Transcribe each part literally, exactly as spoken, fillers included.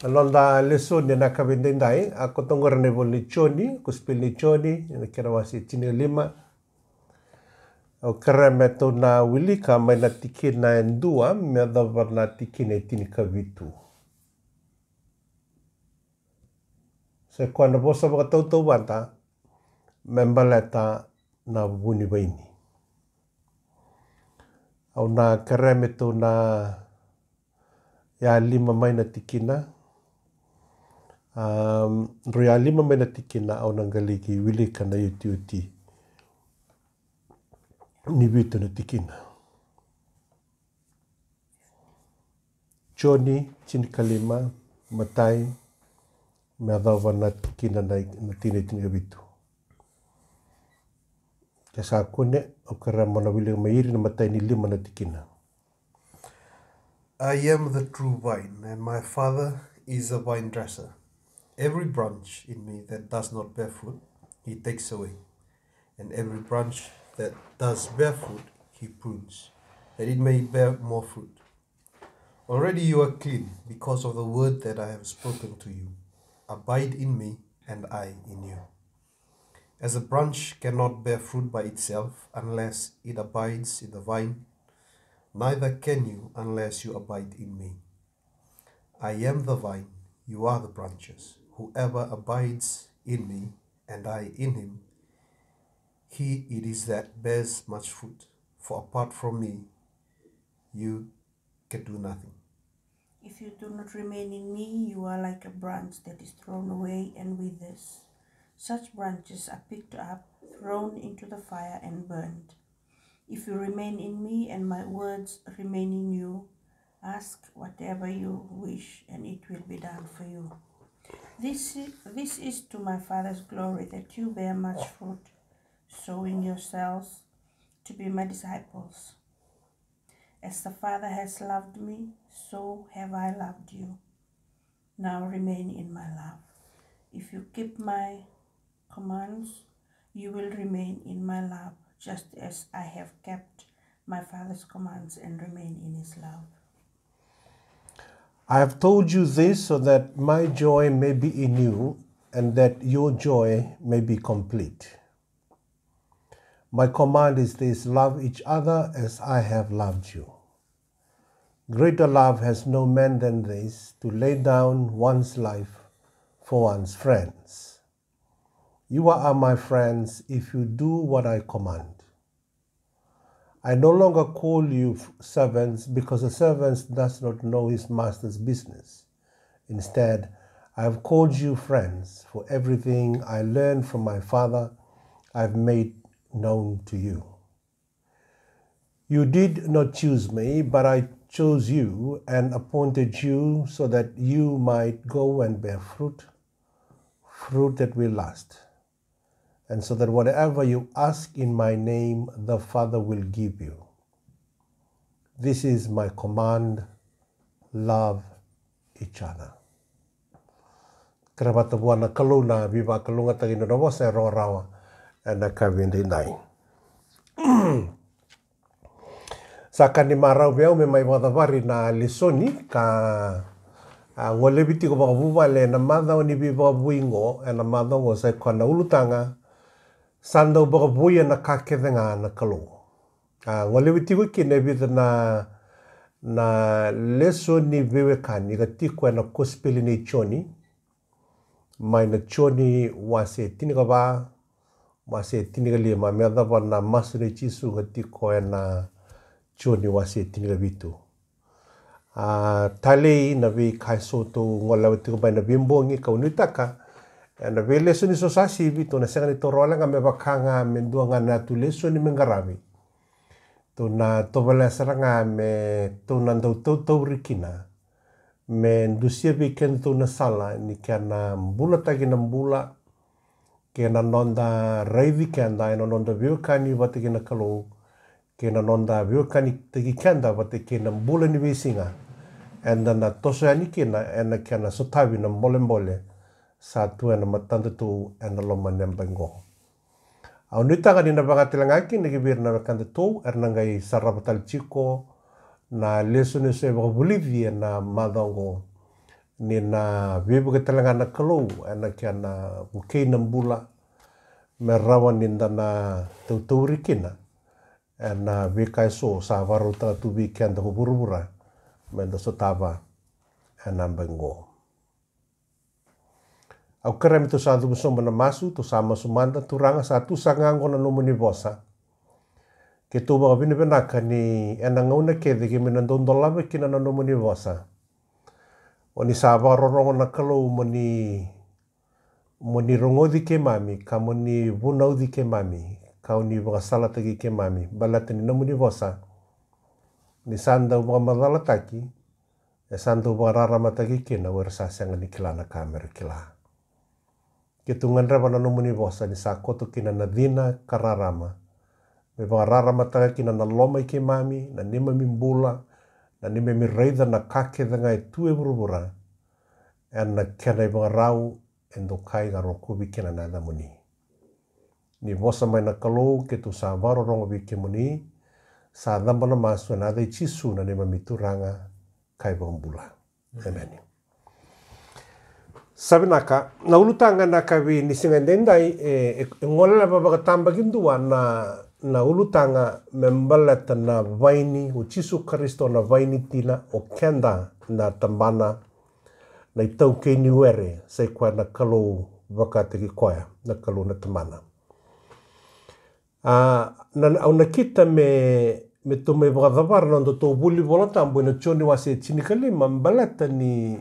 Na noda lesoni ena yakavi edaidai, a koto qori na ivola ni Joni, kosipeli ni Joni, ena kena wase tinikalima. Au kerea me tou na wilika mai na tikina e dua me yacova na tikina e tinikavitu. Sa i koya na vosa vakatautauvata me baleta na vu ni vaini. Au na kerea me tou na yalima mai na tikina. Am, drau yalima mai na tikina, au na qai laki wilika na iotioti ni vitu na tikina. Joni tinikalima, matai me yacova na tikina na, na tikina e tinikavitu. Ke sa kune, au kerea mo na wilika mai ira na matai ni lima na tikina. I am the true vine, and my Father is a vine dresser. Every branch in me that does not bear fruit, he takes away, and every branch that does bear fruit, he prunes, that it may bear more fruit. Already you are clean because of the word that I have spoken to you. Abide in me, and I in you. As a branch cannot bear fruit by itself unless it abides in the vine, neither can you unless you abide in me. I am the vine, you are the branches. Whoever abides in me, and I in him, he it is that bears much fruit. For apart from me, you can do nothing. If you do not remain in me, you are like a branch that is thrown away and withers. Such branches are picked up, thrown into the fire, and burned. If you remain in me and my words remain in you, ask whatever you wish and it will be done for you. This, this is to my Father's glory that you bear much fruit, showing yourselves to be my disciples. As the Father has loved me, so have I loved you. Now remain in my love. If you keep my commands, you will remain in my love, just as I have kept my Father's commands and remain in his love. I have told you this so that my joy may be in you and that your joy may be complete. My command is this: love each other as I have loved you. Greater love has no man than this, to lay down one's life for one's friends. You are my friends if you do what I command. I no longer call you servants, because a servant does not know his master's business. Instead, I have called you friends, for everything I learned from my Father I have made known to you. You did not choose me, but I chose you and appointed you so that you might go and bear fruit, fruit that will last, and so that whatever you ask in my name, the Father will give you. This is my command: love each other. Kerea vata vua na Kalou na veivakalougatataki ni nona vosa e rogo rawa ena yakavi edaidai. Sa ka ni marau vei au me mai vakacavari na lesoni ka, a, golevi tiko vakavuvale ena macawa ni veivakavoui oqo, ena macawa oqo sa i koya na ulutaga: sa dau vakavouya na ka kece ga na Kalou. A, golevi tiko kina e vica na, na lesoni veiwekani ka tiko ena kosipeli nei Joni, mai na Joni wase tinikava, wase tinikalima, me yacova na masu nei Jisu ka tiko ena Joni wase tinikavitu. A, talei na veika eso tou golewa tiko mai na veibogi, kau nuitaka ena veilesoni so sa sivi tou na sega ni taura wale ga me vaka ga me dua ga na yatu lesoni me qaravi. Tou na tovolea sara ga me tou na dau tautauri kina, me dusia vei kedatou na sala ni kena bulataki na bula, kei na noda raici keda ena noda veiwekani vata kei na Kalou, kei na noda veiwekanitaki keda vata kei na bula ni veisiga, eda na toso yani kina ena kena sotavi na bolebole sa tu ena matadatou ena loma ni yabaki oqo. Au nuitaka ni na vaka tale ga kina ki vei ira na wekadatou era na qai sarava tale tiko na lesoni eso e vakavulici ena macawa oqo ni na veivuke tale ga na Kalou ena kena vukei na bula, me rawa ni da na tautauri kina ena veika eso sa vakarautaka tu vei keda ko vuravura me da sotava ena bai qo. Au kerea me tou sa cuva sobu ena masu, tou sa masu mada. Turaga, sa tu saka ga qo na nomuni vosa. Keitou vakavinavinaka ni ena gauna kece keimami na dau dolava kina na nomuni vosa. O ni sa vakarorogo na Kalou mo ni, mo ni rogoci keimami, ka mo ni vunauci keimami, ka o ni vakasalataki keimami baleta ni nomuni vosa ni sa dau vakamacalataki, e sa dau vakararamataki kina o ira sa sega ni kila na ka me ra kila. Keitou gadreva na nomuni vosa ni sa koto kina na cina ka rarama, me vakararamataka kina na loma i keimami, na neimami bula, na neimami raica na ka kece ga e tu e vuravura ena kena ivakarau e dokai ka rokovi kina na yacamuni. Ni vosa mai na Kalou, keitou sa vakarorogo vei kemuni. Sa caba na masu ena yaca i Jisu na neimami Turaga ka iVakabula. Emeni. Sa vinaka. Na ulutaga ena yakavi ni siga edaidai, e, e, e goleva vakatabakidua na, na ulutaga me baleta na vaini, o Jisu Karisito na vaini tina, o keda na tabana, na itaukei ni were, sa i koya na Kalou vakataki koya, na Kalou na Tamana. A, na, au nakita me, me tou mai vakacavara na nodatou vuli Vola Tabu ena Joni wase tinikalima, baleta ni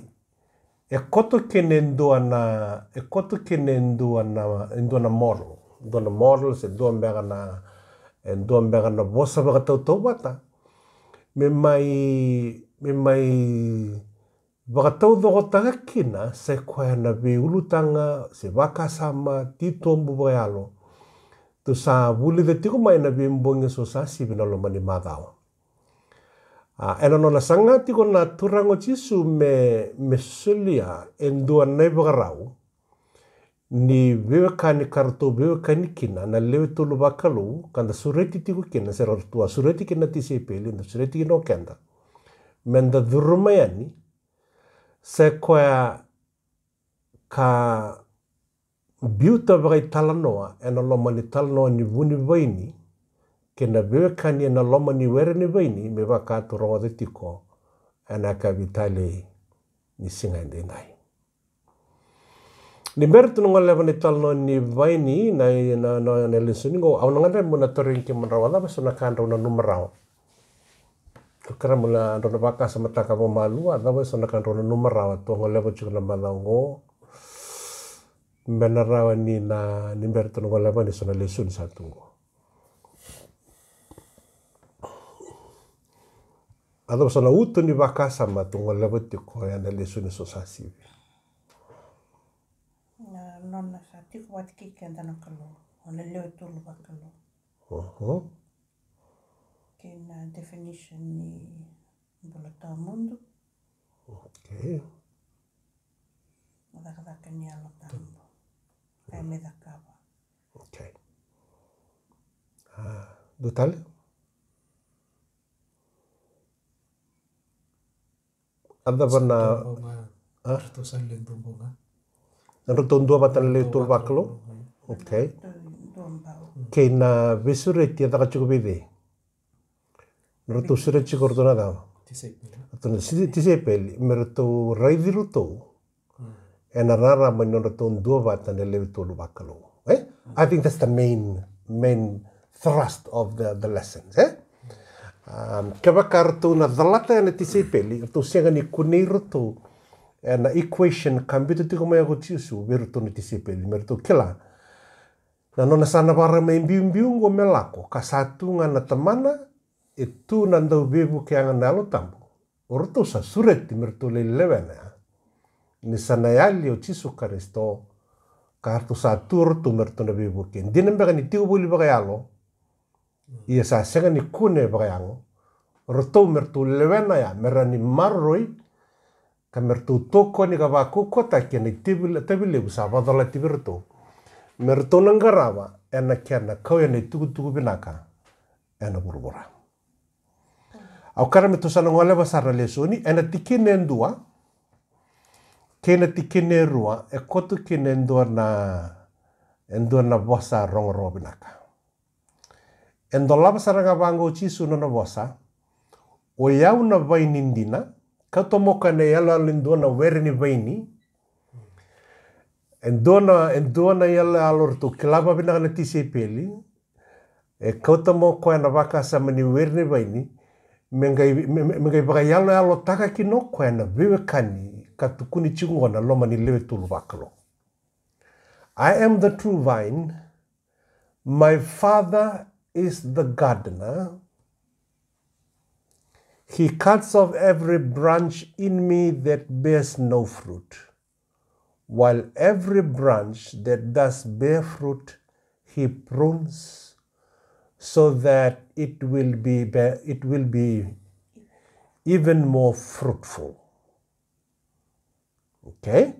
e koto kina e dua na, e koto kina e dua na, e dua na model, dua na model, se dua beka na, e dua beka na vosa vakatautauvata me mai, me mai vakataucokotaka kina, sa i koya na veiulutaga se vakasama titobu vakayalo tou sa vulica tiko mai na veibogi eso sa sivi na loma ni macawa. A, ena nona saga tiko na Turaga o Jisu me, me solia e dua na ivakarau ni veiwekani ka ratou veiwekani kina na lewe tolu vakalou, ka da sureti tiko kina, se ratou a sureti kina na tisaipeli, da sureti kina o keda, me da curuma yani, sa i koya ka biuta vakaitalanoa ena loma ni talanoa ni vu ni vaini kei na veiwekani ena loma ni were ni vaini, me vaka tou rogoca tiko ena yakavi talei ni siga edaidai. Ni bera tou na goleva na italanoa ni vaini na, na, na, na lesoni qo, au na gadreva meu na tarogi kemudrau, a cava eso na ka drau nanuma rawa? Au kerea mo na drau na vakasamataka vakamalua, a cava eso na ka drau nanuma rawa tou a goleva tiko na macawa qo, me na rawa ni na, ni bera tou na goleva ni so na lesoni sa tu qo. A cava eso na uto ni vakasama tou goleva tiko ena lesoni so sa sivi? Na nona sa tiko vata kei keda na Kalou, o na lewe tolu vakalou. Uhum. Kei na definition ni bula tawamudu. Okay. Na cakacaka ni Yalo Tabu. Ka e me cakava. Okay. A, dua tale? A cava na, a? Ratou sa lewe dua bau ga. Na ratou dua vata na lewe tolu vakalou? Okay. Dua bau. Kei na veisureti e caka tiko vei cei? Na ratou sureti tiko ratou na cava? Tisaipeli. Ratou na si-, tisaipeli. Me ratou raici ratou. Mm. Ena rarama ni nodratou dua vata na lewe tolu vakalou. Eh? I think that's the main, main thrust of the, the lessons, eh? Um, kevaka ratou na calata ena tisaipeli, ratou sega ni kunei ratou ena equation ka biuta tiko mai o Jisu vei ratou na tisaipeli, me ratou kila na nona sa na vakarau mai biubiu qo me lako, ka sa tu ga na Tamana, e tu na Dauveivuke Yaga na Yalo Tabu. O ratou sa sureti me ratou lai lewena ya ni sa na yali o Jisu Karisito, ka ratou sa tu o ratou me ratou na veivuke. Dina beka ni tiko voli vakayalo, ia sa sega ni kune vakayago, o ratou me ratou lewena ya, me ra ni maroroi, ka me ratou tokoni ka vakaukauataki ena itavi, itavi levu sa vakacolati vei ratou, me ratou na qarava ena kena kau ena itukutuku vinaka ena vuravura. Au kerea me tou sa na goleva sara na lesoni, ena tikina e dua, kei na tikina e rua, e koto kina e dua na, e dua na vosa rogorogo vinaka. E dolava sara ga vaqo o Jisu na nona vosa, o yau na vaini dina, kauta mai o koya na iyaloyalo ni dua na were ni vaini, e dua na, e dua na iyaloyalo ratou kila vakavinaka na tisaipeli, e kauta mai o koya na vakasama ni were ni vaini, me qai, me, me, me qai vakayaloyalotaka kina o koya na veiwekani ka tukuni tiko qo na loma ni lewe tolu vakalou. I am the true vine, my father is the gardener. He cuts off every branch in me that bears no fruit, while every branch that does bear fruit, he prunes so that it will be, be it will be even more fruitful. Okay?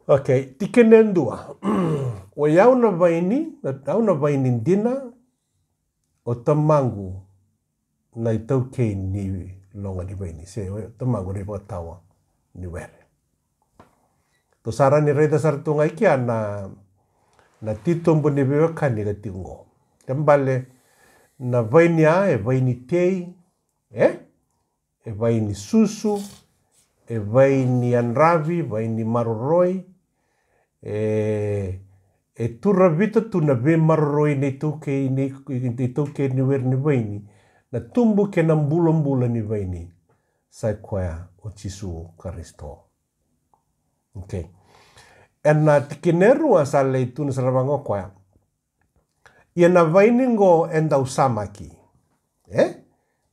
Okay, tikina e dua. O yau na vaini, au na vaini dina, o tamaqu na itaukei ni loga ni vaini, se o tamaqu na ivakatawa ni were. Tou sa rawa ni raica sara tu ga i kea na, na titobu ni veiwekani ka tiko qo. Kena ibalebale na vaini ya, e vaini tei, e? E vaini susu, e vaini yadravi, vaini maroroi, e, e turavita tu na veimaroroi ni itaukei, ni, ni itaukei ni were ni vaini, na tubu kei na bulabula ni vaini, sa i koya o Jisu Karisito. Okay. Ena tikina e rua sa lai tukuna sara vaqo o koya. Ia na vaini qo e dau samaki. E?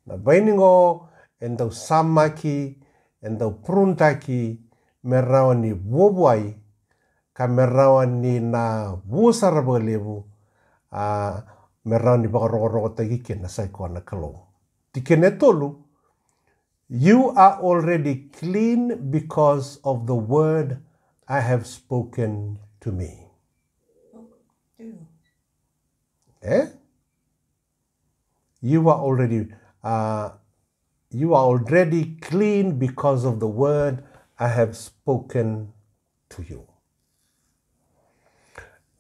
Na vaini qo e dau samaki, e dau pruntaki, me rawa ni vuavuai, ka me rawa ni na vua sara vakalevu, a, me rawa ni vakarokorokotaki kina sa i koya na Kalou. Tikina e tolu, you are already clean because of the word I have spoken to me. E? You are already, uh, you are already clean because of the word I have spoken to you.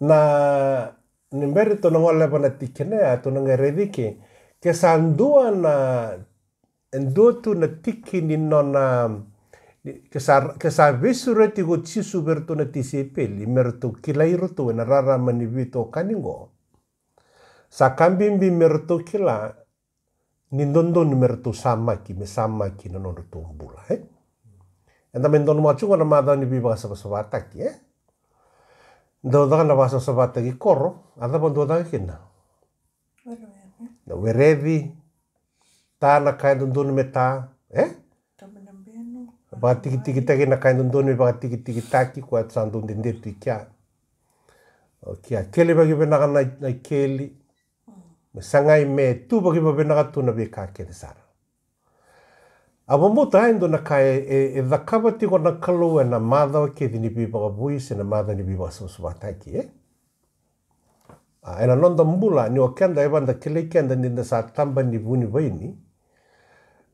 Na, ni bera tou na goleva na tikina ya, tou na qai raica ke, ke sa dua na, e dua tu na tiki ni nona, ke sa, ke sa veisureti ko Jisu vei ratou na tisaipeli, me ratou kilai iratou ena rarama ni veitokani qo. Sa ka bibi me ratou kila ni dodonu me ratou samaki, me samaki na nodratou bula, e? Eda mai donumaka tiko na macawa ni veivakasavasavataki, e? Dau caka na vakasavasavataki koro, a cava dau caka kina? Na wereci, ta na ka e dodonu me ta, e? Vakatikitikitaki na ka e dodonu me vakatikitikitaki, koya sa dau dede tu i kea. O kea, kelevaki vinaka na, na ikeli. Me sagai me tuvaki vavinaka tu na veika kece sara. A vakabauta e dua na ka e, e, e cakava tiko na Kalou ena macawa kece ni veivakavoui se na macawa ni veivakasavasavataki, e? A, ena noda bula, ni o keda e vada kilai keda ni da sa taba ni vu ni vaini,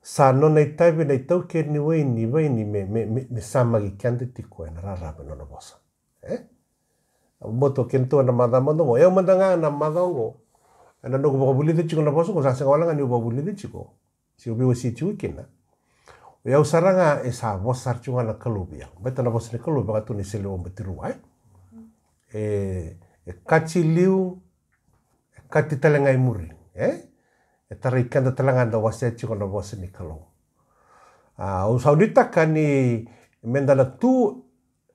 sa nona itavi na itaukei ni waini, vaini me, me, me, me samaki keda tiko ena rarama ni nona vosa. E? A vakabauta o kedatou ena macawa mada oqo. O yau mada ga ena macawa oqo, ena noqu vakavulica tiko na vosa oqo, sa sega wale ga niu vakavulica tiko, se au veiwasei tiko kina. O yau sara ga e sa vosa sara tiko ga na Kalou vei au. Baleta na vosa ni Kalou vaka tu na iseleiwau batirua, e? E, e kati liu, e kati tale ga i muri, e? E tarai keda tale ga da wasea tiko na vosa ni Kalou. A, au sa nuitaka ni meda na tu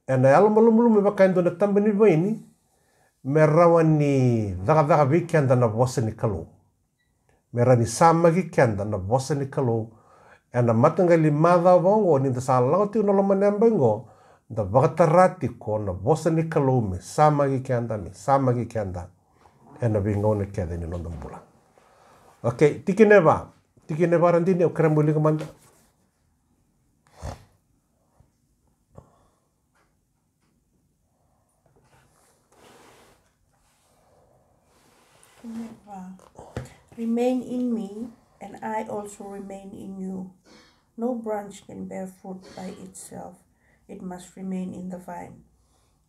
ena yalomalumalumu me vaka e dua na taba ni vaini, me rawa ni cakacaka vei keda na vosa ni Kalou. Me rawa ni samaki keda na vosa ni Kalou ena mataqali macawa oqo, ni da sa lako tiko na loma ni yabaki oqo, da vakatara tiko na vosa ni Kalou me samaki keda, me samaki keda ena veigauna kece ni noda bula. Okay, tikina e va. Tikina e va, Radini, au kerea mo wilika mada. Remain in me, and I also remain in you. No branch can bear fruit by itself, it must remain in the vine.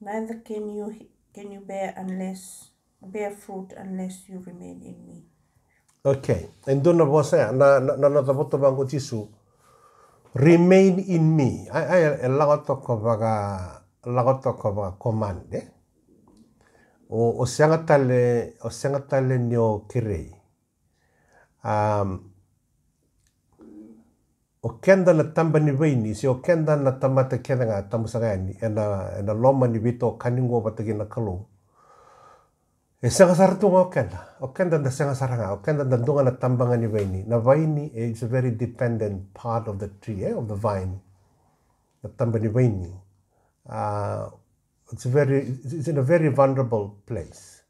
Neither can you can you bear unless bear fruit unless you remain in me. Okay, e dua na vosa ya na na na noda voto vaqo Jisu. Remain in me. Ai ai e lako toka vaka lako toka vaka command e. O o sega tale o sega tale ni o kerei. Um, o keda na taba ni vaini se o keda na tamata kece ga tabu saka yani ena ena loma ni veitokani qo vata kei na Kalou. E sega sara tu ga o keda, o keda da sega sara ga, o keda da dua ga na taba ga ni vaini. Na vaini it's a very dependent part of the tree, eh, of the vine. Na taba ni vaini. Uh, it's very it's in a very vulnerable place.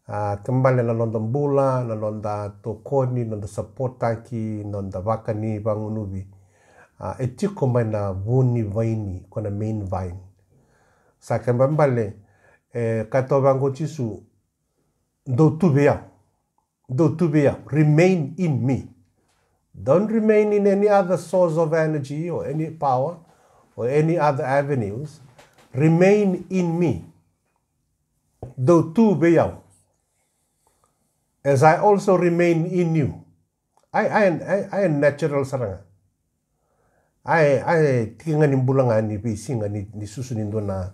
Uh, kena ibalebale na noda bula, na noda tokoni, noda sapotaki, noda vakani vagunuvi. Uh, e tiko mai na vu ni vaini ko na main vine. Sa kena ibalebale e kaya toka vaqo Jisu, dou tu vei au. Dou tu vei au. Remain in me. Don't remain in any other source of energy or any power or any other avenues. Remain in me. Dou tu vei au. As I also remain in you. Ai ai ai ai natural sara ga. Ai ai tiki ga ni bula ga ni veisiga ni, ni susu ni dua na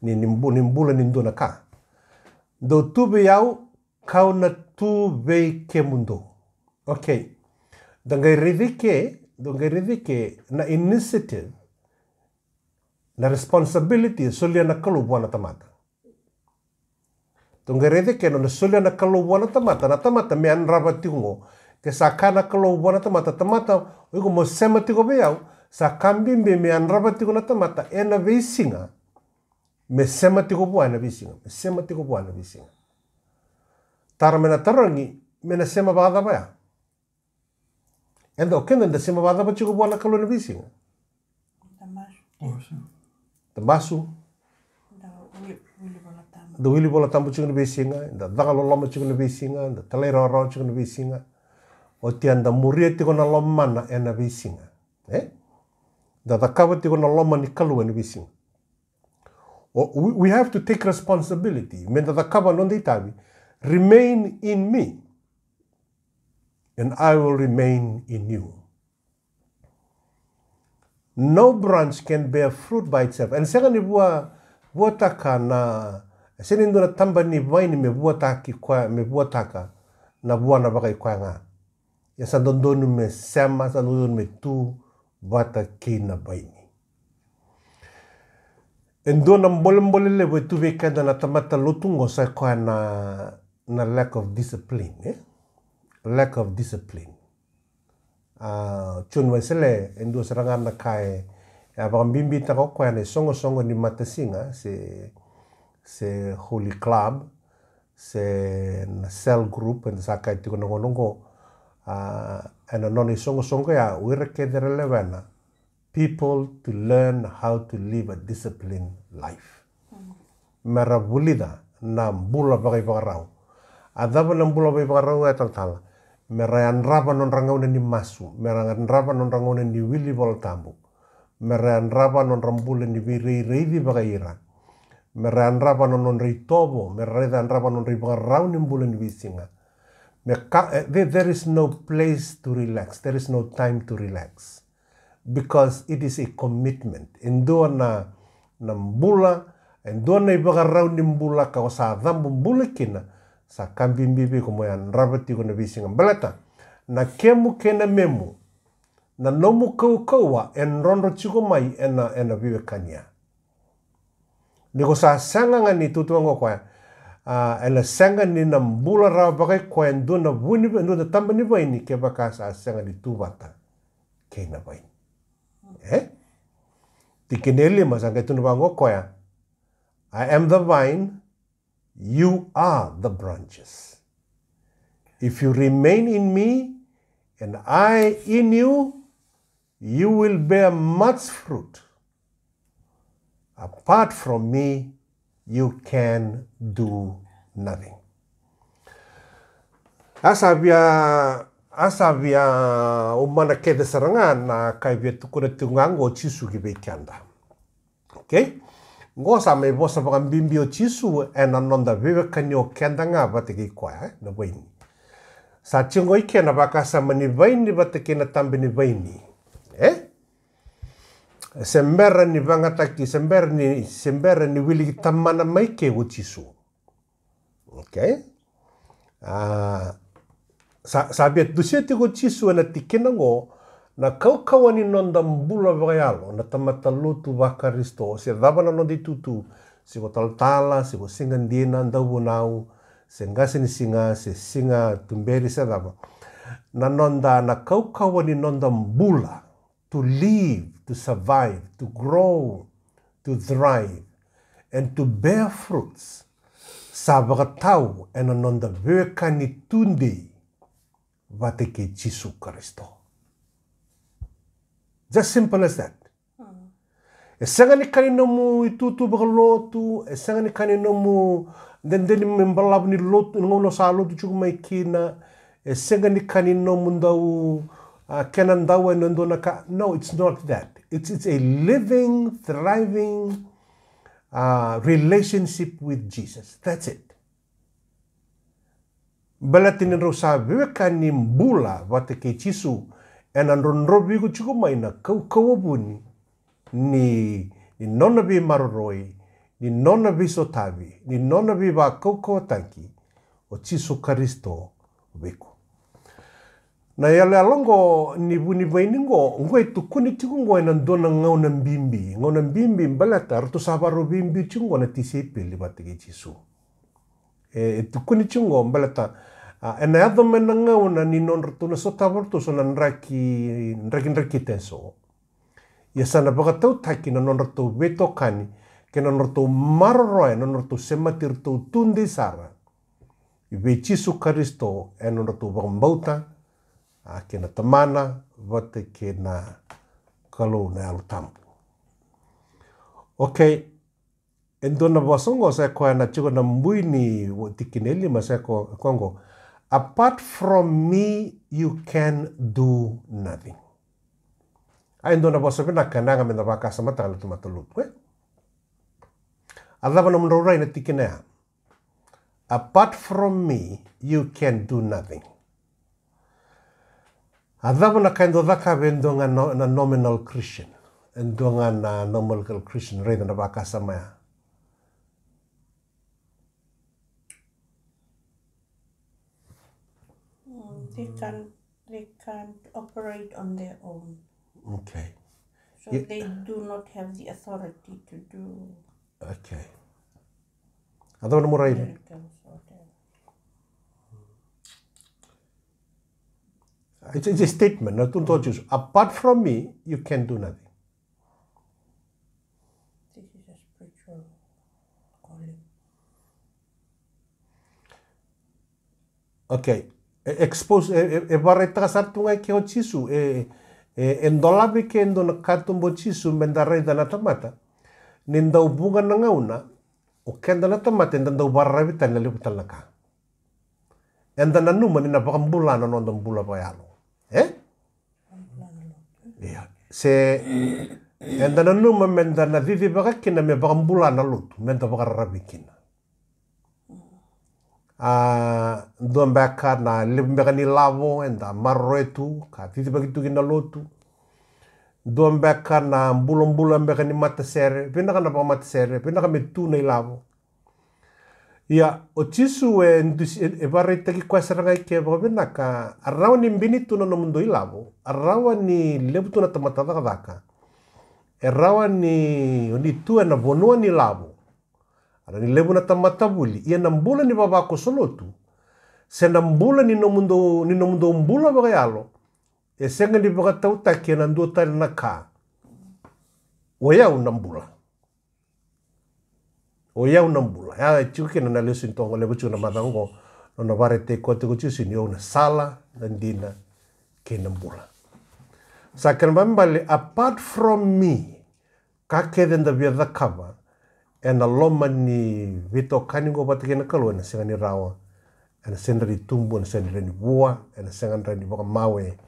ni, ni, bu, ni bula ni dua na ka. Dou tu vei au kau na tu vei kemudou. Okay. Da qai raici ke, da qai raici ke na initiative, na responsibility e solia na Kalou vua na tamata. Tou qai raica kena na solia na Kalou vua na tamata, na tamata me yadrava tiko qo. Ke sa kaya na Kalou vua na tamata, tamata, o iko mo sema tiko vei au, sa ka bibi me yadrava tiko na tamata ena veisiga. Me sema tiko vua ena veisiga, me sema tiko vua ena veisiga. Taro me na tarogi, me na sema vakacava ya? Eda o keda da sema vakacava tiko vua na Kalou ena veisiga? Da masu. Da masu. Da wili, wili vola tabu. Da wili vola tabu tiko na veisiga, da caka loloma tiko na veisiga, da talairawarawa tiko na veisiga. Oti a da muria tiko na lomana ena veisiga. E? Da cakava tiko na loma ni Kalou ena veisiga. O, we, we have to take responsibility. Me da cakava noda itavi. Remain in me. And I will remain in you. No branch can bear fruit by itself. Ena sega ni vua, vuataka na, sega ni dua na taba ni vaini me vuataki koya, me vuataka na vua na vakaikoya ga. Ia sa dodonu me sema, sa dodonu me tu vata kei na vaini. E dua na bolebole levu e tu vei keda na tamata lotu qo sa koya na, na lack of discipline, e? Lack of discipline. A, Joni Wesele, e dua sara ga na ka e a vakabibitaka o koya na isoqosoqo ni matasiga se, se Holy Club, se na cell group, eda sa kaya tiko na gauna oqo. A, ena nona isoqosoqo ya, o ira kece era lewena, people to learn how to live a disciplined life. Mera vulica na bula vakaivakarau. A cava na bula vakaivakarau e talatala? Mera yadrava nodra gauna ni masu, mera yadrava nodra gauna ni wili vola tabu, mera yadrava nodra bula ni veirairaici vakaira, mera yadrava na nodra itovo, mera raica yadrava nodra ivakarau ni bula ni veisiga. Me ka, eh, there, there is no place to relax, there is no time to relax. Because it is a commitment. E dua na, na bula, e dua na ivakarau ni bula ka o sa cabu bula kina, sa ka bibi vei iko mo yadrava tiko na veisiga. Baleta na kemu kei na memu, na nomu kaukauwa e drodro tiko mai ena, ena veiwekani ya. Ni ko sa sega ga ni tutu vaqo koya, a, ena sega ni na bula rawa vakaikoya e dua na vu ni, e dua na taba ni vaini kevaka sa sega ni tu vata kei na vaini. E? Tikina e lima sa qai tukuna vaqo koya, I am the vine, you are the branches. If you remain in me and I in you, you will bear much fruit. Apart from me, you can do nothing. A sa via, a sa via umana kece sara ga na ka e via tukuna tiko ga oqo o Jisu ki vei keda. Okay? Qo sa mai vosa vakabibi o Jisu ena noda veiwekani o keda ga vata kei koya, e, na vaini. Sa tiko qo i ke na vakasama ni vaini vata kei na tabe ni vaini. E? Se bera ni vagataki, se bera ni, se bera ni wiliki tamana mai ke o Jisu. Okay? A, sa, sa via dusia tiko o Jisu ena tikina qo, na kaukauwa ni noda bula vakayalo, na tamata lotu vaKarisito, se cava na noda itutu, se ko talatala, se ko siga dina, dauvunau, se qasenisiga, se siga tuberi, se cava. Na noda, na kaukauwa ni noda bula, to live, to survive, to grow, to thrive, and to bear fruits, sa vakatau ena noda veiwekani tudei vata kei Jisu Karisito. Just simple as that. E sega ni ka ni nomu itutu vakalotu, e sega ni ka ni nomu dede ni balavu ni lotu, ni gauna sa lotu tiko mai kina, e sega ni ka ni nomu dau, a, kena dau e dua na ka. No, it's not that. It's, it's a living, thriving, a, relationship with Jesus. That's it. Baleta ni drau sa veiwekani bula vata kei Jisu, ena drodrovi iko tiko mai na kaukauwa vuni ni, ni nona veimaroroi, ni nona veisotavi, ni nona veivakaukauwataki o Jisu Karisito vei iko. Na iyaloyalo qo ni vunivaini qo, qo e tukuni tiko qo ena dua na gauna bibi, gauna bibi baleta ratou sa vakarau veibiu tiko qo na tisaipeli vata kei Jisu. E, e tukuni tiko qo baleta, a, ena yaco mai na gauna ni nodratou na sotava ratou so na draki, draki, drakidrakita eso. Ia sa na vakatautaki na nodratou veitokani kei na nodratou maroroya, na nodratou semati iratou tudei sara vei Jisu Karisito ena nodratou vakabauta, a, kei na Tamana vata kei na Kalou na Yalo Tabu. Okay. E dua na vosa qo sa koya na tiko na bui ni tikina e lima sa ko, ko qo. Apart from me, you can do nothing. A, e dua na vosa vinaka ena yaga meda vakasamataka na tamata lotu, e? A cava na nomudrau rai na tikina ya? Apart from me, you can do nothing. A cava na ka e dau cakava e dua ga na, na nominal Christian? E dua ga na nominal Christian, raica na vakasama ya. Mm, they can't, they can't operate on their own. Okay. So they do not have the authority to do. Okay. A cava na nomu rai? Miracles or whatever. It's, it's a statement. Na tukuna o Jisu, apart from me, you can do nothing. This is a spiritual calling. Okay. E expose, e, e, e vakaraitaka sara tu ga i ke o Jisu, e, e, e dolavi ke e dua na katuba o Jisu meda raica na tamata. Ni dau vuqa na gauna, o keda na tamata eda dau vakararavi tale na levu tale na ka. Eda nanuma ni na vakabula na noda bula vakayalo. E? Ia. Se eda nanuma meda na cicivaka kina me vakabula na lotu, meda vakararavi kina. A, dua beka na levu beka ni lavo eda maroroya tu ka cicivaki tu kina lotu. Dua beka na bulabula beka ni matasere, vinaka na vakamatasere, vinaka me tu na ilavo. Ia, o Jisu e dusi, e, e vakaraitaki koya sara ga i ke vakavinaka, a rawa ni bini tu na nomudou ilavo, a rawa ni levu tu na tamata cakacaka, e rawa ni, ni tu ena vanua ni lavo, a rawa ni levu na tamata vuli, ia na bula ni vavakoso lotu, se na bula ni nomudou, ni nomudou bula vakayalo, e sega ni vakatautaki ena dua tale na ka. O yau na bula. O yau na bula. Ya e tiko kina na lesoni toka qo, levu tiko na macawa qo, nona vakaraitaki koya tiko o Jisu ni o au na sala, na dina, kei na bula. Sa kena ibalebale, apart from me, ka kece da via cakava ena loma ni veitokani qo vata kei na Kalou, ena sega ni rawa, ena sega ni rawa ni tubu, ena sega ni rawa ni vua, ena sega ni rawa ni vakamawe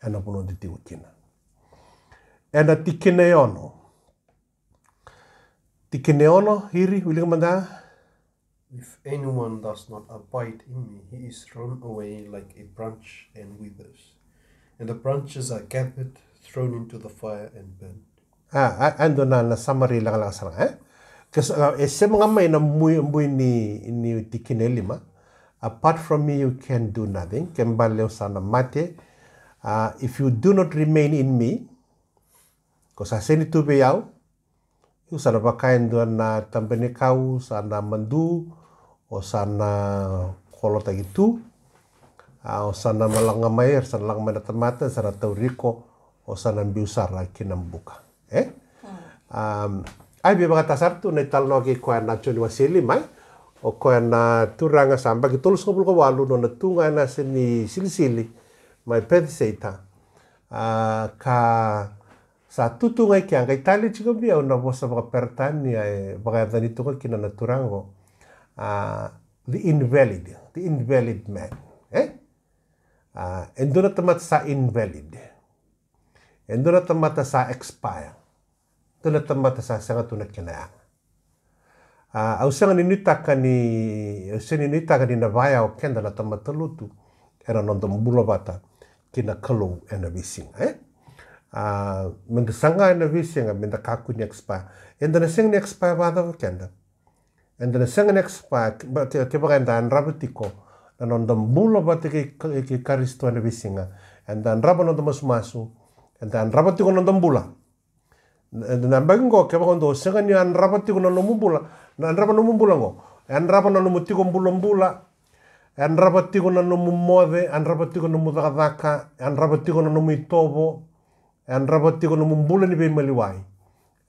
ena vanua da tiko kina. Ena tikina e ono. Tikina e ono, Iri, wilika mada. If anyone does not abide in me, he is thrown away like a branch and withers. And the branches are gathered, thrown into the fire, and burned. A, a, a dua na, na summary lakalaka sara ga, e? Ke sa, e sema ga mai na bui, bui ni, ni tikina e lima. Apart from me, you can do nothing. Ke bale o sa na mate. A, if you do not remain in me, ko sa seni tu vei au, io sa na vaka e dua na tabenikau, sa na madu, o sa na kolotaki tu, a, o sa na lako ga mai, era sa na lako mai na tamata, sa na tauri iko, o sa na biu sara ki na buka. E? Um, a via vakataka sara tu na italanoa kei koya na Joni wase lima, e? O koya na turaga sa baki tolusagavulu ka walu, nona tu ga ena yasa ni silisili mai Peciseita. A, ka sa tutu ga i kea, qai tale tiko vei au na vosa vakaperetania e vakayacani toka kina na turaga oqo. A, the invalid, the invalid man. E? A, e dua na tamata sa invalid. E dua na tamata sa expire. Dua na tamata sa sega tu na kena yaga. A, au sega ni nuitaka ni, au sega ni nuitaka ni na vaya o keda na tamata lotu ena noda bula vata kei na Kalou ena veisiga, e? A, meda saga ena veisiga, meda kakua ni expire. Eda na sega ni expire vakacava keda? Eda na sega ni expire, ke, ke, kevaka eda yadrava tiko na noda bula vata kei, kei, kei Karisito ena veisiga. Eda yadrava na noda masumasu, eda yadrava tiko na noda bula. Na, na yabaki oqo, kevaka o dou sega ni yadrava tiko na nomu bula, na yadrava nomu bula oqo, yadrava na nomu tiko bulabula, yadrava tiko na nomu moce, yadrava tiko na nomu cakacaka, yadrava tiko na nomu itovo, yadrava tiko na nomu bula ni veimaliwai,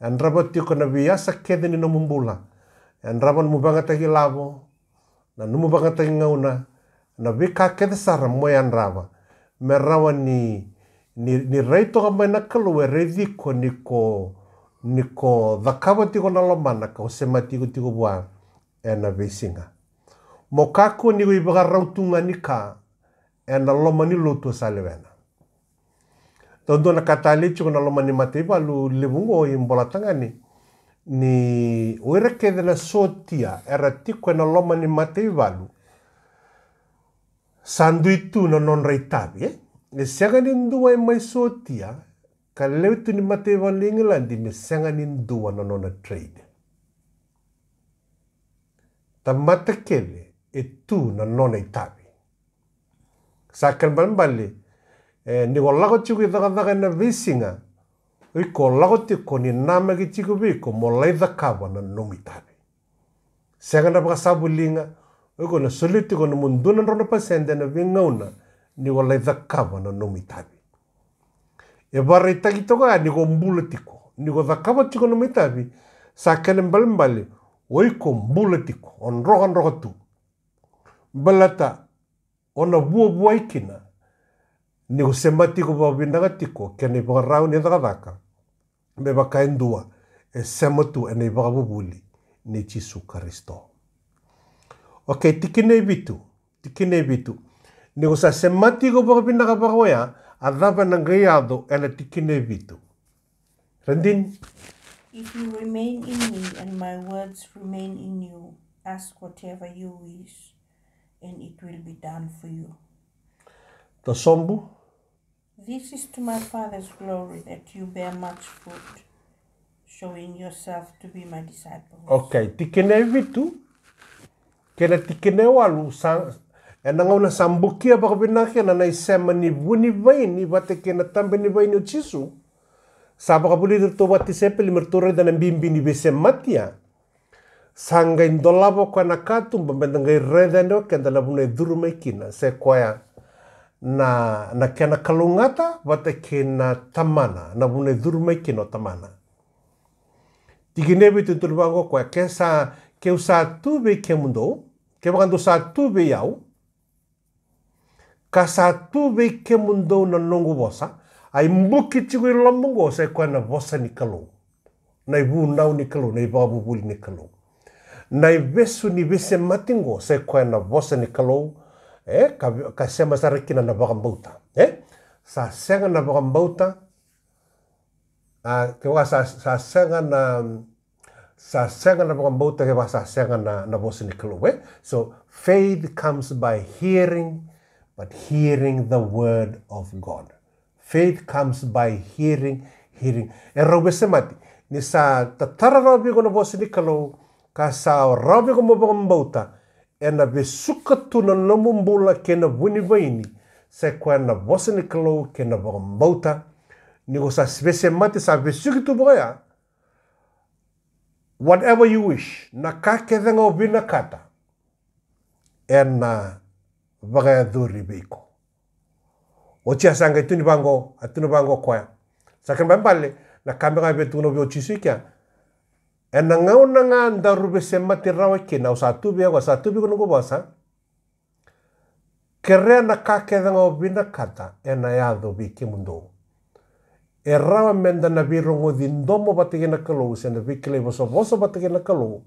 yadrava tiko na veiyasa kece ni nomu bula, yadrava nomu vagataki lavo, na nomu vagataki gauna, na veika kece sara mo yadrava, me rawa ni, ni, ni rai toka mai na Kalou e raici iko ni ko, ni ko cakava tiko na lomana ka o semati iko tiko vua ena veisiga. Mo kakua ni ko ivakarau tu ga ni ka ena loma ni lotu o sa lewena. Dua na ka talei tiko na loma ni mataivalu levu oqo i Bolatagane, ni o ira kece na sotia era tiko ena loma ni mataivalu, sa dui tu na nodra itavi, e? E sega ni dua e mai sotia ka lewe tu ni mataivalu ni Igiladi me sega ni dua na nona trade. Tamata kece e tu na nona itavi. Sa kena ibalebale, e, ni ko lako tiko i cakacaka ena veisiga, o iko lako tiko ni namaki tiko vei iko mo lai cakava na nomu itavi. Sega na vakasavuli ga, o iko na solia tiko nomu dua na drau na pasede ena veigauna ni ko lai cakava na nomu itavi. E vakaraitaki toka ya ni ko bula tiko, ni ko cakava tiko na nomu itavi. Sa kena ibalebale, o iko bula tiko, o drokadroka tu. Baleta o na vuavuai kina ni ko semati iko vakavinaka tiko kei na ivakarau ni cakacaka, me vaka e dua e sema tu ena ivakavuvuli nei Jisu Karisito. Okei, tikina e vitu. Tikina e vitu. Ni ko sa semati iko vakavinaka vaka oya, a cava ena qai yaco ena tikina e vitu? Radini. If you remain in me and my words remain in you, ask whatever you wish, and it will be done for you. Tosobu. This is to my Father's glory, that you bear much fruit, showing yourself to be my disciples. Okay, tikina e vitu kei na tikina e walu, sa, ena gauna sa bukia vakavinaka kina na isema ni vu ni vaini vata kei na tabe ni vaini o Jisu, sa vakavulici iratou vakatisaipeli me ratou raica na bibi ni veisemati ya. Sa qai dolava o koya na katuba, meda qai raica yani o keda na vanua e curu mai kina, se koya na, na kena kalougata vata kei na Tamana, na vanua e curu mai kina o Tamana. Tikina e vitu, tukuna vaqo o koya, ke sa, keu sa tu vei kemudou, kevaka dou sa tu vei au, ka sa tu vei kemudou na noqu vosa, a ibuki tiko i loma oqo sa i koya na vosa ni Kalou, na ivunau ni Kalou, na ivakavuvuli ni Kalou. Na ivesu ni veisemati oqo sa i koya na vosa ni Kalou, e, ka, ka sema sara kina na vakabauta, e? Sa sega na vakabauta, a, kevaka sa, sa sega na, sa sega na vakabauta ke vaka sa sega na, na vosa ni Kalou, e? So, faith comes by hearing, but hearing the word of God. Faith comes by hearing, hearing. E rau vesemati. Ni sa tatara rawa vei iko na vosa ni Kalou, ka sa rawa vei iko mo vakabauta, ena vesuka tu na nomu bula kei na vu ni vaini, sa i koya na vosa ni Kalou kei na vakabauta. Ni ko sa vesemati, sa vesuki tu vaka ya, whatever you wish, na ka kece ga o vinakata, ena vakayacori vei iko. Oti a sa qai tukuni vaqo, a tukuna vaqo o koya. Sa kena ibalebale, na ka me ga via tukuna vei o Jisu i kea. Ena gauna ga daru vesemati rawa kina, au sa tu vei au, sa tu vei iko noqu vosa. Kerea na ka kece ga o vinakata, ena yaco vei kemudou. E rawa meda na veirogoci domo vata kei na Kalou, se na veikilai vosavosa vata kei na Kalou,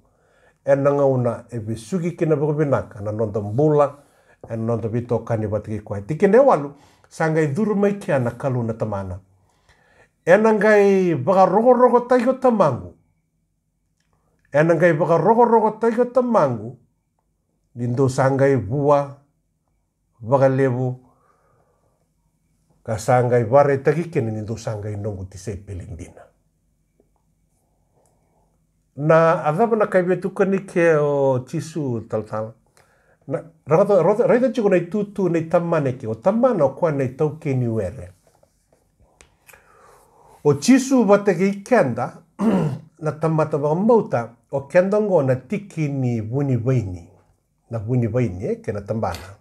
ena gauna e vesuki kina vakavinaka na noda bula, ena noda veitokani vata kei koya. Tikina e walu, sa qai curu mai kea na Kalou na Tamana. Ena qai vakarokorokotaki o tamaqu. Ena qai vakarokorokotaki o tamaqu, ni dou sa qai vua vakalevu, ka sa qai vakaraitaki kina ni dou sa qai noqu tisaipeli dina. Na a cava na ka e via tukuni ke o Jisu talatala? Na, raica, raica, raica tiko na itutu nei Tamana ke, o Tamana o koya na itaukei ni were. O Jisu vata kei keda, na tamata vakabauta, o keda oqo na tiki ni vu ni vaini. Na vu ni vaini, e, kei na tabana.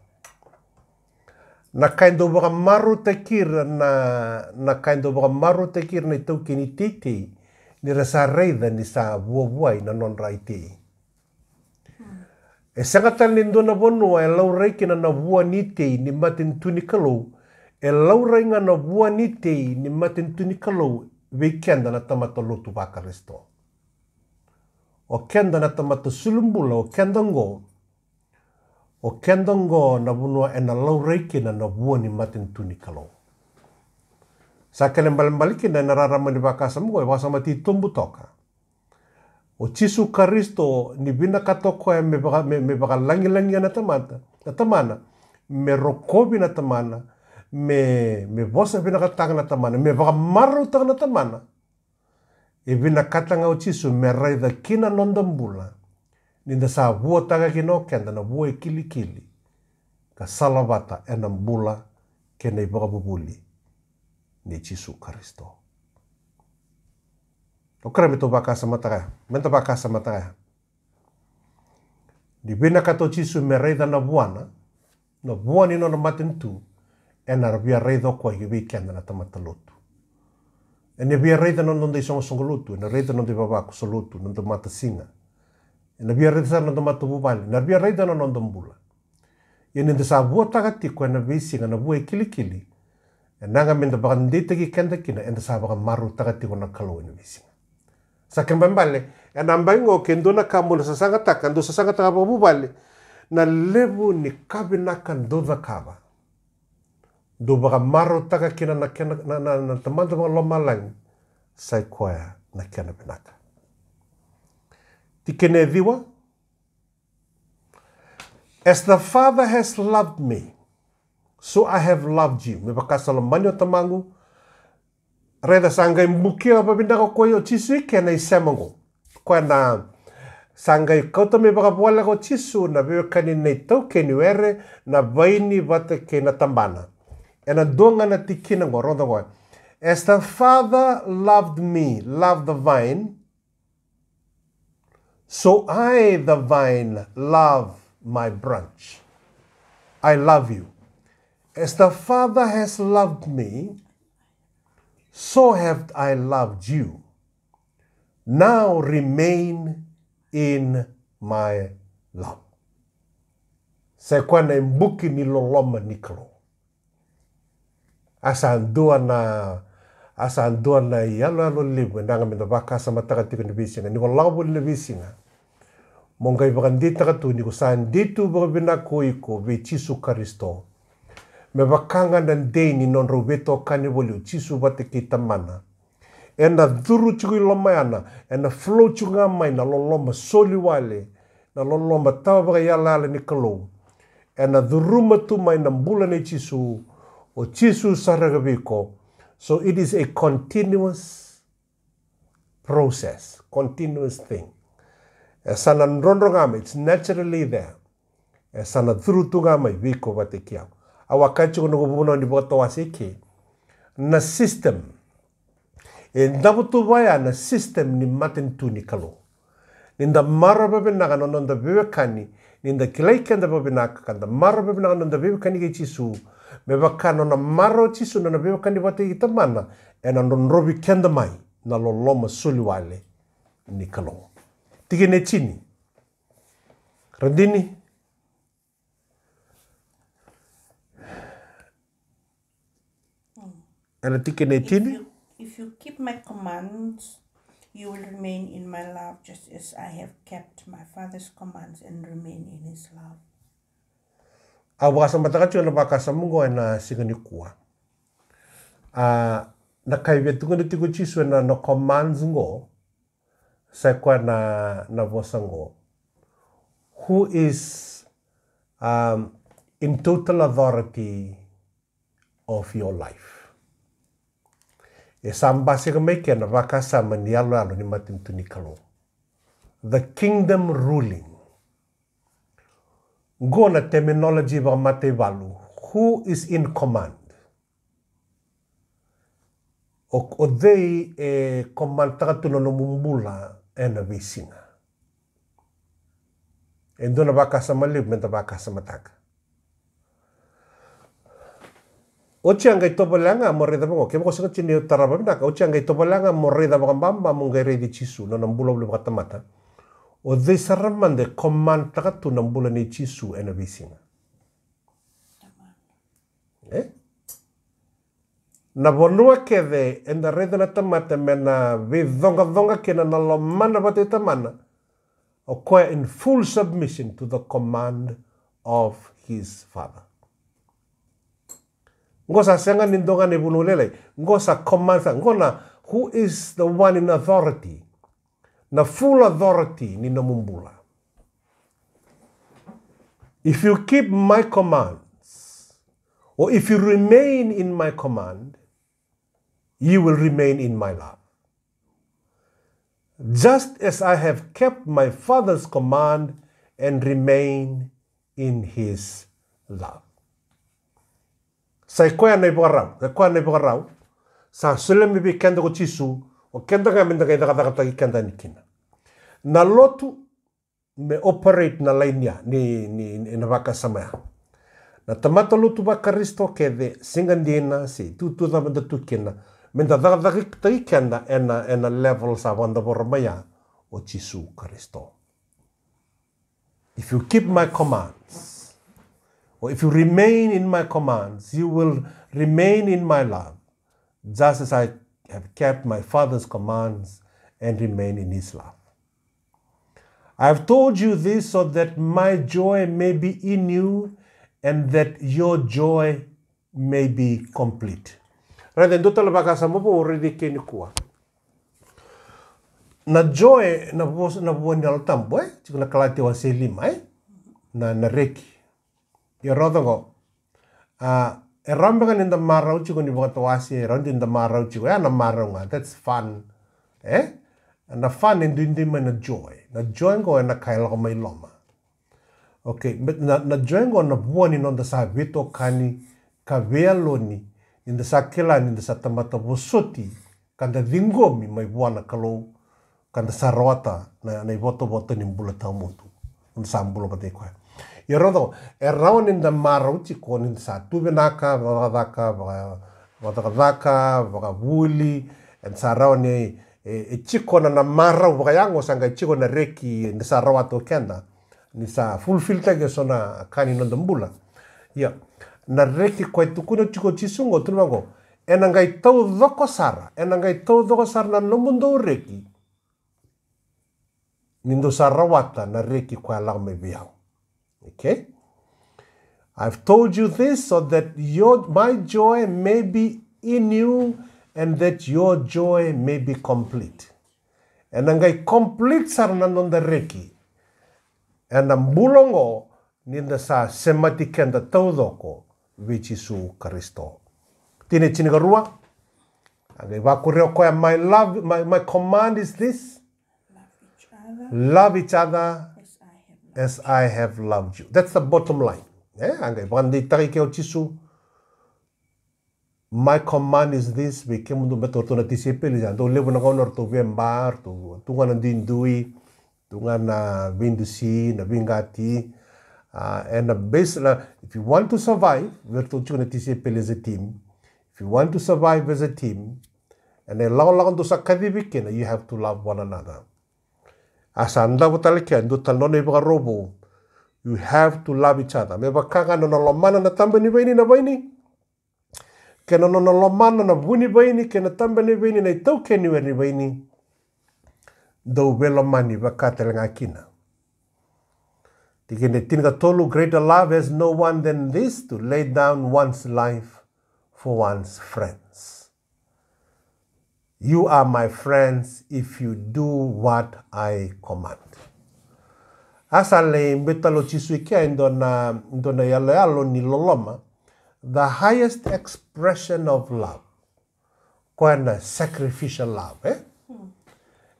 Na ka e dau vakamarautaki ira na, na ka e dau vakamarautaki ira na itaukei ni teitei, ni ra sa raica ni sa vuavuai na nodra itei. E sega tale ni dua na vanua e laurai kina na vua ni tei ni matanitu ni Kalou. E laurai ga na vua ni tei ni matanitu ni Kalou vei keda na tamata lotu vaKarisito. O keda na tamata sulubula, o keda oqo, o keda oqo na vanua ena laurai kina na vua ni matanitu ni Kalou. Sa kena ibalebale kina ena rarama ni vakasama oqo, e vakasama titobu toka. O Jisu Karisito ni vinakata o koya me, vaka, me, me vakalagilagia na tamata, na tamana, me rokovi na tamana, me, me vosa vinakataka na tamana, me vakamarautaka na tamana. E vinakata ga o Jisu me raica kina noda bula, ni da sa vuataka kina o keda na vua e kilikili, ka salavata ena bula kei na ivakavuvuli nei Jisu Karisito. O kere me tou vakasamataka ya, me da vakasamataka ya. Ni vinakata o Jisu me raica na vuana, na vua ni nona matanitu, ena via raica o koya vei keda na tamata lotu. Ena via raica na noda isoqosoqo lotu, ena raica na noda ivavakoso lotu, noda matasiga. Ena via raica sara na noda matavuvale, ena via raica na noda bula. Ia ni da sa vuataka tiko ena veisiga na vua e kilikili, ena yaga me da vakadeitaki keda kina, eda sa vakamarautaka tiko na Kalou ena veisiga. Sa kena ibalebale, ena yabaki oqo ke dua na ka mo na sasagataka, dou sasagataka vakavuvale, na levu ni ka vinaka dou cakava, dou vakamarautaka kina na kena, na, na, na Tamada vakalomalagi, sa i koya na kena vinaka. Tikina e ciwa. As the Father has loved me, so I have loved you. Me vaka sa lomani o Tamaqu. Raica sa qai bukia vakavinaka o koya o Jisu i kena isema oqo. Koya na sa qai kauta mai vakavoleka o Jisu na veiwekani na itaukei ni were, na vaini vata kei na tabana. Ena dua ga na tikina oqo, rogoca oqo. As the Father loved me, loved the vine, so I, the vine, love my branch. I love you. As the Father has loved me, so have I loved you. Now remain in my love. Sa i koya na ibuki ni loloma ni Kalou. A sa dua na, a sa dua na iyaloyalo levu eda yaga me da vakasamataka tiko ena veisiga. Ni ko lako voli ena veisiga, mo qai vakadeitaka tu ni ko sa dei tu vakavinaka o iko vei Jisu Karisito. Me vaka ga na dei ni nodrau veitokani voli o Jisu vata kei Tamana. Ena curu tiko i loma ya na, ena flow tiko ga mai na loloma soli wale, na loloma tawa vakaiyalayala ni Kalou. Ena curuma tu mai na bula nei Jisu, o Jisu sara ga vei iko. So it is a continuous process, continuous thing. E sa na drodro ga mai, it's naturally there. E sa na curu tu ga mai vei iko vata kei au. Au a kaya tiko na noqu vunau ni vakatawase ke, na system. E davo tu vaya na system ni matanitu ni Kalou. Ni da marau vakavinaka na noda veiwekani, ni da kilai keda vakavinaka, ka da marau vakavinaka na noda veiwekani kei Jisu, me vaka na nona marau o Jisu na nona veiwekani vata kei Tamana, ena drodrovi keda mai na loloma soli wale ni Kalou. Tikina e tini. Radini. Ena tikina e tini. If you, if you keep my commands, you will remain in my love, just as I have kept my Father's commands and remain in his love. Au vakasamataka tiko na vakasama oqo ena siga nikua. A, na ka e via tukuna tiko o Jisu ena, na commands oqo, sa i koya na, na vosa oqo. Who is, um, in total authority of your life? E sa basika mai kina na vakasama ni yaloyalo ni matanitu ni Kalou. The kingdom ruling. Qo na terminology vakamataivalu. Who is in command? O, o cei e commandtaka tu na nomu bula ena veisiga? E dua na vakasama levu meda vakasamataka. Oti a qai tovolea ga mo raica vaqo, kevaka o sega tiko ni tarava vinaka, oti a qai tovolea ga mo raica vakababa mo qai raici Jisu, na nona bula vakatamata. O cei sara mada e commandtaka tu na bula nei Jisu ena veisiga? E? Na vanua kece eda raica na tamata me na veicoqacoqa kina na lomana vata kei Tamana, o koya in full submission to the command of his Father. Qo sa sega ni dua ga na ivunau lailai. Qo sa command, sa qo na who is the one in authority. Na full authority ni nomu bula. If you keep my commands, or if you remain in my command, you will remain in my love. Just as I have kept my Father's command and remain in his love. Sa i koya na ivakarau, sa i koya na ivakarau. Sa solia mai vei keda ko Jisu, o keda ga meda qai cakacakataki keda yani kina. Na lotu me operate na laini ya, ni, ni, ni na vakasama ya. Na tamata lotu vaKarisito kece, siga dina, se itutu cava da tu kina, meda cakacakataki keda ena, ena level sa vakadavora mai ya o Jisu Karisito. If you keep my commands, or if you remain in my commands, you will remain in my love, just as I have kept my Father's commands and remain in his love. I have told you this so that my joy may be in you and that your joy may be complete. Raica e dua tale vakasama vou au raica eke nikua. Na joy, na vo-, na vua ni Yalo Tabu, e? Tiko na Kalatia wase lima, e? Na, na reki. Ia rauta qo. A, e rawa beka ni da marau tiko ni vakatawase, e rawa ni da marau tiko. E, na marau ga, that's fun. E? Na fun e duidui mai na joy. Na joy qo e na ka e lako mai loma. Okay, but na, na joy qo na vua ni noda sa veitokani ka veiyaloni, ni da sa kila ni da sa tamata vosoti, ka da ciqomi mai vua na Kalou, ka da sa rawata na, na ivotavota ni bula tawamudu. Da sa bula vata kei koya. Ia rauta qo, e rawa ni da marau tiko ni da sa tu vinaka, vakacakacaka, vaka-, vakacakacaka, vakavuli, eda sa rawa ni, e, e tiko na, na marau vakayago, sa qai tiko na reki, eda sa rawata o keda. Ni sa fulfilltaki eso na ka ni noda bula. Ia, na reki koya e tukuna tiko o Jisu qo, tukuna vaqo, e na qai taucoko sara, e na qai taucoko sara na nomudou reki. Ni dou sa rawata na reki koya lako mai vei au. Okay? I've told you this so that your, my joy may be in you and that your joy may be complete. Ena qai complete sara na noda reki ena bula oqo, ni da sa semati keda taucoko vei Jisu Karisito. Tikina e tinikarua. A qai vakuria o koya, my love, my, my command is this: love each other as I have loved you. That's the bottom line. E, a qai vakadeitaka i ke o Jisu, my command is this, vei kemudou, me ratou na tisaipeli, sa dau levu na gauna ratou veba, ratou tu ga na duidui, tu ga na veidusi, na veiqati. A, ena base la, if you want to survive, vei ratou tiko na tisaipeli as a team, if you want to survive as a team, ena ilakolako dou sa kacivi kina, you have to love one another. A sa davo tale kea, dua tale nona ivakaro vou, you have to love each other. Me vaka ga na nona lomana na taba ni vaini na vaini, kei na nona lomana na vu ni vaini kei na taba ni vaini, na itaukei ni were ni vaini, dou veilomani vaka tale ga kina. Tikina e tinikatolu, greater love has no one than this, to lay down one's life for one's friends. You are my friends if you do what I command. A sa lai biuta tale o Jisu i kea e dua na, dua na yaloyalo ni loloma, the highest expression of love. Koya na sacrificial love, e?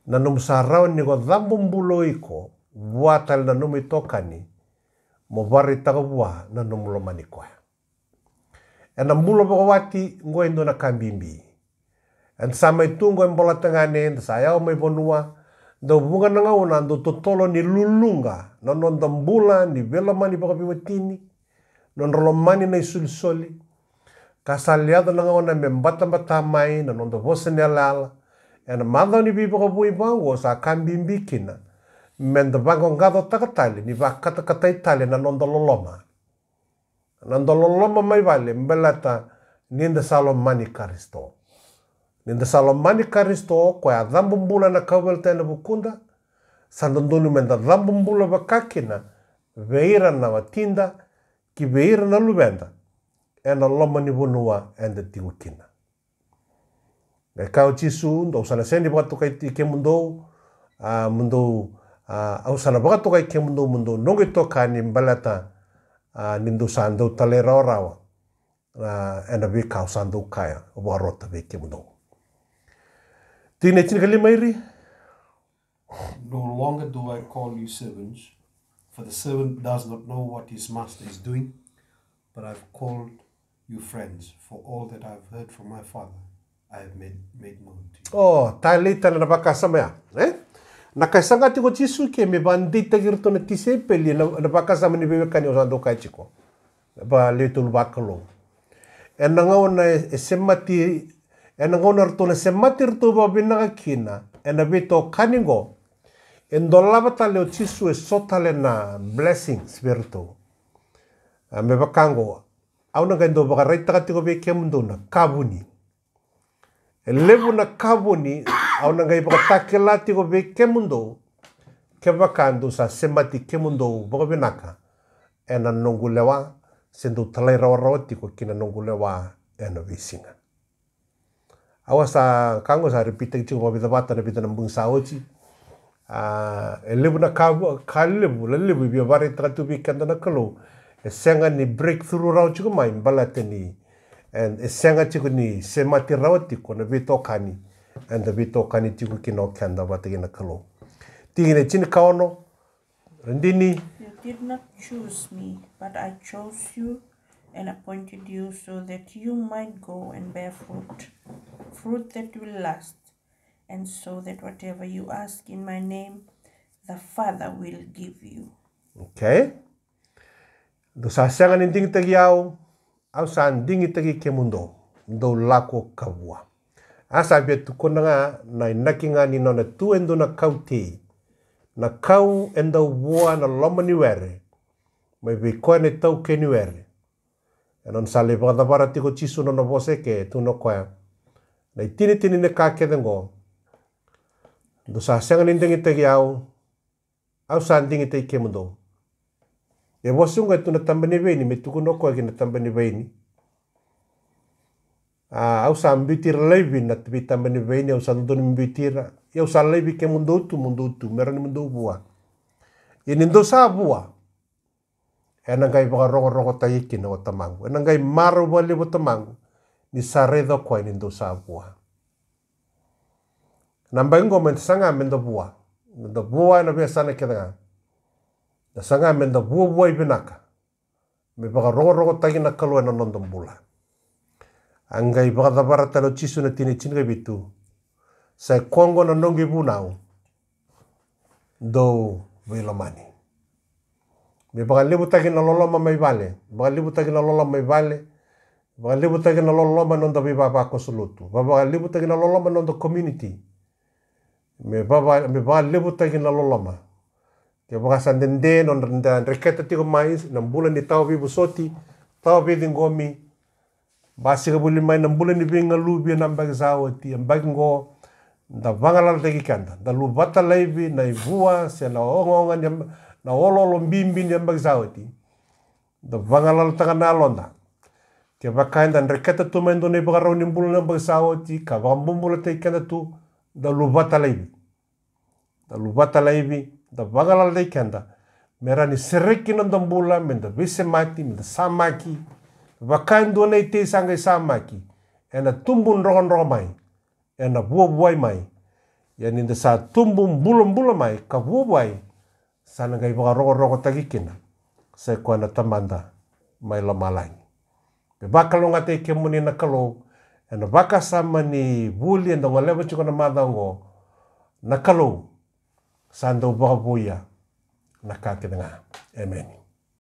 Na nomu sa rawa ni ko cabobula o iko vua tale na nomu itokani, mo vakaraitaka vua na nomu lomani koya. Ena bula vakawati qo e dua na ka bibi. Eda sa mai tu qo e Bolatagane, eda sa yawa mai vanua, dau vuqa na gauna dau totolo ni luluqa na noda bula ni veilomani vakaveiwatini, nodra lomani na isolisoli. Ka sa lai yaco na gauna me batabata mai na noda vosa ni yalayala. Ena macawa ni veivakavoui vaqo sa ka bibi kina meda vaqaqacotaka tale, ni vakatakatai tale na noda loloma, na noda loloma mai vale, baleta ni da sa lomani Karisito. Ni da sa lomani Karisito, koya a cabobula na kauveilatai ena vukuda, sa dodonu meda cabobula vaka kina vei ira na watida, ki vei ira na luveda ena loma ni vanua eda tiko kina. Qai kaya o Jisu, dou sa na sega ni vakatokai kemudou, a, mo dou, a, au sa na vakatokai kemudou mo dou noqu itokani, baleta, a, ni dou sa dau talairawarawa, a, ena veika au sa dau kaya, au vakarota vei kemudou. Tikina e tinikalima, Iri. No longer do I call you servants, for the servant does not know what his master is doing, but I've called you friends, for all that I've heard from my Father, I have made, made known to you. O, talei tale na vakasama ya, e? Na ka e saga tiko o Jisu ke me vakadeitaki iratou na tisaipeli na, na vakasama ni veiwekani au sa dau kaya tiko. Vakalewe tolu vakalou. Ena gauna e, e semati, ena gauna ratou na semati iratou vakavinaka kina ena veitokani qo, e dolava tale o Jisu e so tale na blessings vei iratou. A, me vaka qo, au na qai dau vakaraitaka tiko vei kemudou na ka vuni. E levu na ka vuni au na qai vakatakila tiko vei kemudou, kevaka dou sa semati kemudou vakavinaka ena noqu lewa, se dou talairawarawa tiko ki na noqu lewa ena veisiga. Au a sa, ka qo sa ripitaki tiko vakavica vata na vica na bogi sa oti. A, e levu na ka, ka levu, lelevu e via vakaraitaka tu vei keda na Kalou. E sega ni breakthrough rawa tiko mai, baleta ni, e, e sega tiko ni semati rawa tiko na veitokani eda veitokani tiko kina o keda vata kei na Kalou. Tikina e tinikaono, Radini. You did not choose me, but I chose you and appointed you so that you might go and bear fruit, fruit that will last, and so that whatever you ask in my name, the Father will give you. Okay. Dou sa sega ni digitaki au, au sa digitaki kemudou, dou lako ka vua. A sa via tukuna ga na inaki ga ni nona tu e dua na kau tei, na kau e dau vua na loma ni were, mai vei koya na itaukei ni were. E nona sa lai vakacavara tiko o Jisu nona vosa e ke, tukuna o koya, na itinitini ni ka kece oqo, dou sa sega ni digitaki au, au sa digitaki kemudou. E vosa oqo e tu na taba ni vaini, me tukuna o koya ki na taba ni vaini. A, au sa biuti ira laivi na veitaba ni veini, au sa dodonu me biuti ira. Ia au sa laivi kemudou tu, mudou tu, me rawa ni mudou vua. Ia ni dou sa vua, ena qai vakarokorokotaki kina o tamaqu. Ena qai marau vakalevu o tamaqu ni sa raica o koya ni dou sa vua. Na yabaki qo meda saga meda vua. Meda vua ena veiyasana kece ga. Da saga meda vuavuai vinaka. Me vakarokorokotaki na Kalou ena noda bula. A qai vakacavara tale o Jisu na tikina e tinikavitu. Sa i koya oqo na noqu ivunau. Dou veilomani. Me vakalevutaki na loloma mai vale. Vakalevutaki na loloma mai vale. Vakalevutaki na loloma na noda veivavakoso lotu. Va- vakalevutaki na loloma na noda community. Me vava- me vakalevutaki na loloma. Kevaka sa dede na nodra dreketa tiko mai na bula ni tawa veivosoti, tawa veiciqomi, basika voli mai na bula ni veigaluvi ena yabaki sa oti, yabaki qo, da vagalalataki keda, da luvata laivi na ivua se na ogaoga ni yab- na oloolo bibi ni yabaki sa oti. Da vagalalataka na yaloda. Kevaka eda dreketa tu mai dua na ivakarau ni bula na yabaki sa oti ka vakabobulataki keda tu, da luvata laivi. Da luvata laivi, da vagalalataki keda. Me rawa ni sereki na noda bula, meda veisemati, meda samaki. Vaka e dua na itei sa qai samaki. Ena tubu drokadroka mai. Ena vuavuai mai. Ia ni da sa tubu bulabula mai ka vuavuai, sa na qai vakarokorokotaki kina. Sa i koya na Tamada mai lomalagi. Me vakalougatataki kemuni na Kalou ena vakasama ni vuli eda goleva tiko na macawa oqo. Na Kalou sa dau vakavouya na ka kece ga. Emeni.